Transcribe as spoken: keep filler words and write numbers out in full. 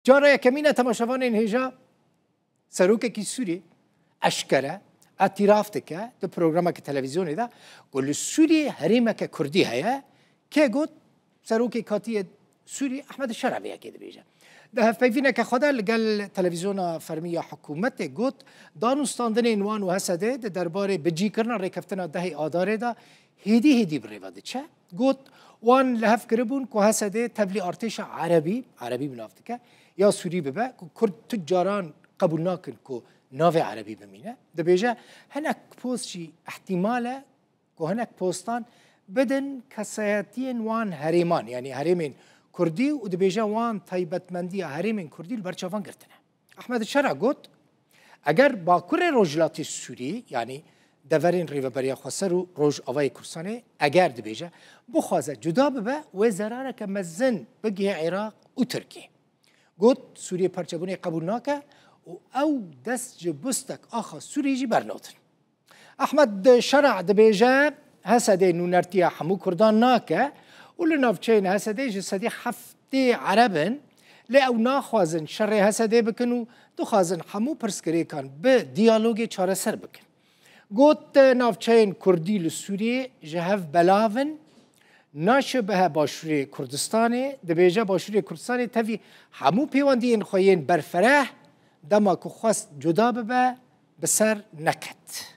Cara yekemîn e temaşevanên hêja serokekî Sûrî eşkere îtiraf dike di programeke televîzyonê de ku li Sûriyê herêmeke Kurdî heye. Kê got? Serokê Katiyê Sûrî Ehmed Şera vê yekê dibêje. Di hevpeyvîneke xwe de li gel televîzyona fermî ya hikûmetê got, danûstandinên wan û H S D di derbarê bicîkirina rêkeftina dehê Adarê de hêdî hêdî bi rê ve diçe. Got, wan li hev kiribûn ku H S D tevlî artêşa erebî, erebî bi nav dike, ya Sûrî bibe, ku Kurd tu caran qebûl nakin ku navê erebî bimîne. Dibêje, hinek post jî ihtimal e ku hinek postan bidin kesayetiyên wan herêman, yanî herêmên Kurdî, û dibêje wan taybetmendiya herêmên Kurdî li ber çavan girtine. Ehmed Şera got, eger Bakurê Rojhilatê Sûrî, yanî deverên Rêveberiya Xweser û Rojavayê Kurdistanê, eger dibêje, bixwaze cuda bibe, wê zerareke mezin bigihê Iraq û Tirkiyê. Got, Sûriyê parçebûnê qebûl nake û ew dest ji bustek axa Sûrî jî bernadin. Ehmed Şera dibêje, H S D nûnertiya hemû Kurdan nake û li navçeyên H S D ji sedî heftê ereb in, lê ew naxwazin şerê H S D bikin û dixwazin hemû pirsgirêkan bi diyalogê çareser bikin. Got, navçeyên Kurdî li Sûriyê ji hev belav in, naşibihe Başûrê Kurdistanê, dibêje Başûrê Kurdistanê tevî hemû pêwendiyên xwe yên berfereh, dema ku xwest cuda bibe, bi ser neket.